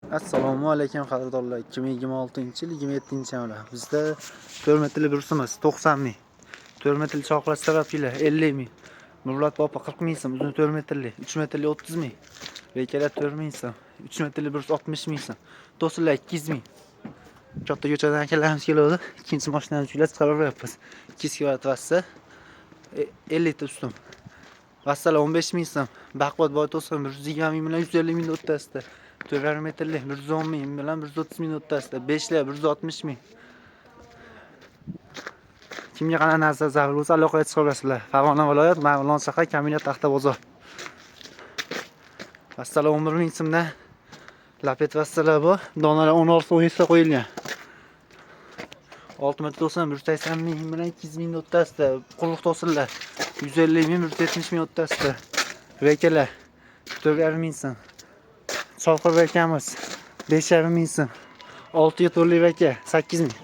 Assalomu alaykum, qadrdonlar. 2026-yil 27-yanvar. Bizda 4 metrli bursimiz 90 ming. 4 metrli choqlash tarafiylar 50 ming. Nurlat opa 40 ming so'm, uzun 4 metrli, 3 metrli 30 ming. Bekalar 4 ming so'm, 3 metrli burs 60 ming so'm. To'sinlar 200 ming. Katta ko'chadan akalarimiz keladi. Ikkinchi mashinani kuylab chiqaraveryapmiz. 200 kvadrant vassa 50 ta ustun. Vassalar 15 ming so'm. Baquvvat boy to'sin 120 ming bilan 150 ming o'rtasida. 4,5 metrli 110 ming bilan 130 ming o'rtasida. 5lar 160 ming. Kimga qanday narsa zarur bo'lsa, aloqaga chiqaverasizlar. Farg'ona viloyat, Marg'ilon shahar, Kombinat taxta bozor. Vassalar 11 ming so'mdan lapet vassalar bu. Donalar 16 17 ta qo'yilgan. 6 metr to'sin 180 ming bilan 200 ming o'rtasida. Quruq to'sinlar 150 ming 170 ming o'rtasida. Rekalar 4,5 ming so'm. Cholqir rekamiz 5,5 ming so'm. 6 ga to'rtlik reka 8 ming.